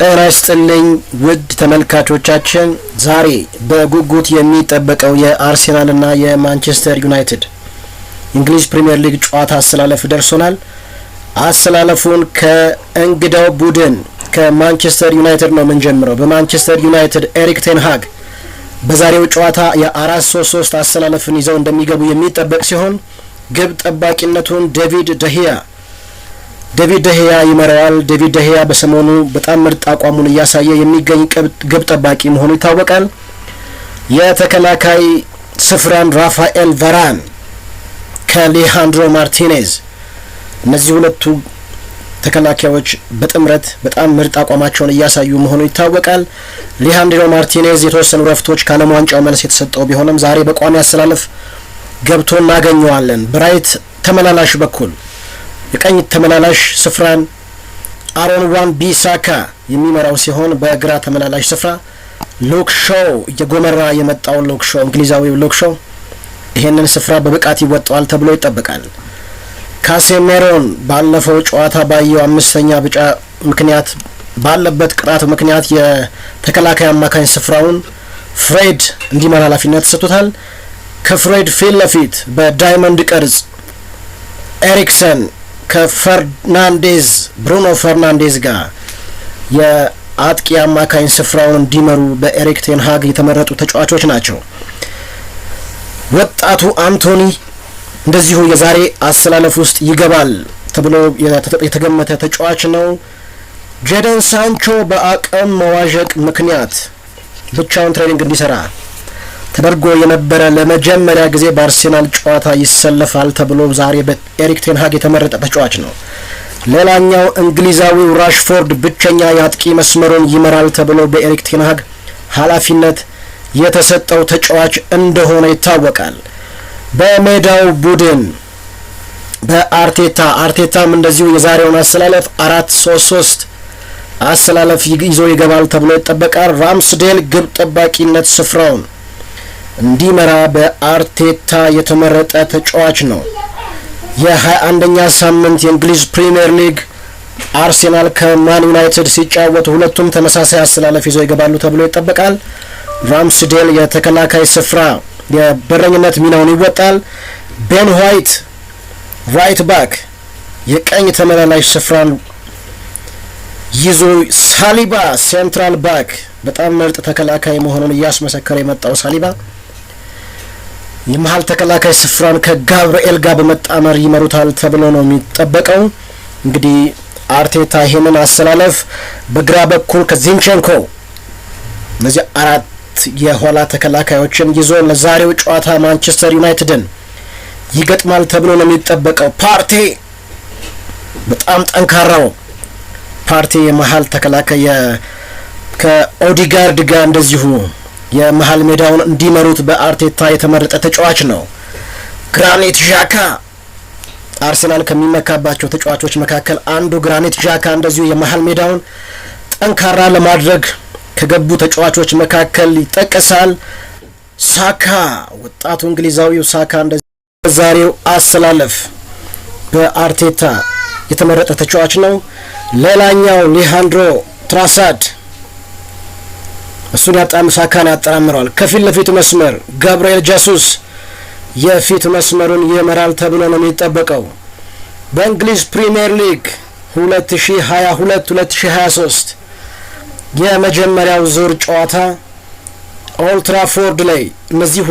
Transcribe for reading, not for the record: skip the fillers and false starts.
ጤና ይስጥልኝ ውድ ተመልካቾቻችን፣ ዛሬ በጉጉት የሚጠበቀው የአርሴናልና የማንቸስተር ዩናይትድ እንግሊዝ ፕሪምየር ሊግ ጨዋታ አሰላለፍ ደርሶናል። አሰላለፉን ከእንግዳው ቡድን ከማንቸስተር ዩናይትድ ነው የምንጀምረው። በማንቸስተር ዩናይትድ ኤሪክ ቴንሃግ በዛሬው ጨዋታ የ4-3-3 አሰላለፍን ይዘው እንደሚገቡ የሚጠበቅ ሲሆን፣ ግብ ጠባቂነቱን ዴቪድ ደህያ ይመራዋል። ዴቪድ ደህያ በሰሞኑ በጣም ምርጥ አቋሙን እያሳየ የሚገኝ ግብ ጠባቂ መሆኑ ይታወቃል። የተከላካይ ስፍራን ራፋኤል ቫራን ከሊሃንድሮ ማርቲኔዝ፣ እነዚህ ሁለቱ ተከላካዮች በጥምረት በጣም ምርጥ አቋማቸውን እያሳዩ መሆኑ ይታወቃል። ሊሃንድሮ ማርቲኔዝ የተወሰኑ ረፍቶች ከዓለም ዋንጫው መልስ የተሰጠው ቢሆንም ዛሬ በቋሚ አሰላለፍ ገብቶ እናገኘዋለን። በ right ተመላላሽ በኩል የቀኝ ተመላላሽ ስፍራን አሮን ዋን ቢሳካ የሚመራው ሲሆን፣ በግራ ተመላላሽ ስፍራ ሉክ ሾው፣ እየጎመራ የመጣው ሉክ ሾው፣ እንግሊዛዊው ሉክ ሾው ይሄንን ስፍራ በብቃት ይወጣዋል ተብሎ ይጠበቃል። ካሴሜሮን ባለፈው ጨዋታ ባየው አምስተኛ ቢጫ ምክንያት፣ ባለበት ቅጣት ምክንያት የተከላካይ አማካኝ ስፍራውን ፍሬድ እንዲመራ ኃላፊነት ተሰጥቶታል። ከፍሬድ ፊት ለፊት በ diamond ቅርጽ ኤሪክሰን ከፈርናንዴዝ ብሩኖ ፈርናንዴዝ ጋር የአጥቂ አማካኝ ስፍራውን እንዲመሩ በኤሪክ ቴንሃግ የተመረጡ ተጫዋቾች ናቸው። ወጣቱ አንቶኒ እንደዚሁ የዛሬ አሰላለፍ ውስጥ ይገባል ተብሎ የተገመተ ተጫዋች ነው። ጄደን ሳንቾ በአቅም መዋዠቅ ምክንያት ብቻውን training እንዲሰራ ተደርጎ የነበረ፣ ለመጀመሪያ ጊዜ በአርሴናል ጨዋታ ይሰለፋል ተብሎ ዛሬ በኤሪክ ቴንሃግ የተመረጠ ተጫዋች ነው። ሌላኛው እንግሊዛዊው ራሽፎርድ ብቸኛ የአጥቂ መስመሩን ይመራል ተብሎ በኤሪክ ቴንሃግ ኃላፊነት የተሰጠው ተጫዋች እንደሆነ ይታወቃል። በሜዳው ቡድን በአርቴታ፣ አርቴታም እንደዚሁ የዛሬውን አሰላለፍ 4-3-3 አሰላለፍ ይዞ ይገባል ተብሎ ይጠበቃል። ራምስዴል ግብ ጠባቂነት ስፍራውን እንዲመራ በአርቴታ የተመረጠ ተጫዋች ነው። የ21ኛ ሳምንት የእንግሊዝ ፕሪምየር ሊግ አርሴናል ከማን ዩናይትድ ሲጫወቱ ሁለቱም ተመሳሳይ አሰላለፍ ይዘው ይገባሉ ተብሎ ይጠበቃል። ራምስዴል የተከላካይ ስፍራ የበረኝነት ሚናውን ይወጣል። ቤን ዋይት right back የቀኝ ተመላላሽ ስፍራን ይዞ፣ ሳሊባ central back፣ በጣም ምርጥ ተከላካይ መሆኑን እያስመሰከረ የመጣው ሳሊባ የመሀል ተከላካይ ስፍራን ከጋብርኤል ጋር በመጣመር ይመሩታል ተብሎ ነው የሚጠበቀው። እንግዲህ አርቴታ ይሄንን አሰላለፍ በግራ በኩል ከዚንቼንኮ፣ እነዚህ አራት የኋላ ተከላካዮችን ይዞ ለዛሬው ጨዋታ ማንቸስተር ዩናይትድን ይገጥማል ተብሎ ነው የሚጠበቀው። ፓርቴ፣ በጣም ጠንካራው ፓርቴ የመሀል ተከላካይ ከኦዲጋርድ ጋር እንደዚሁ የመሀል ሜዳውን እንዲመሩት በአርቴታ የተመረጠ ተጫዋች ነው። ግራኒት ዣካ፣ አርሴናል ከሚመካባቸው ተጫዋቾች መካከል አንዱ ግራኒት ዣካ እንደዚሁ የመሀል ሜዳውን ጠንካራ ለማድረግ ከገቡ ተጫዋቾች መካከል ይጠቀሳል። ሳካ፣ ወጣቱ እንግሊዛዊው ሳካ እንደዚሁ ዛሬው አሰላለፍ በአርቴታ የተመረጠ ተጫዋች ነው። ሌላኛው ሊሃንድሮ ትራሳድ እሱን ያጣም ሳካን ያጠራምረዋል። ከፊት ለፊቱ መስመር ጋብርኤል ጀሱስ የፊት መስመሩን ይመራል ተብሎ ነው የሚጠበቀው። በእንግሊዝ ፕሪምየር ሊግ 2022 2023 የመጀመሪያው ዙር ጨዋታ ኦልትራፎርድ ላይ እነዚህ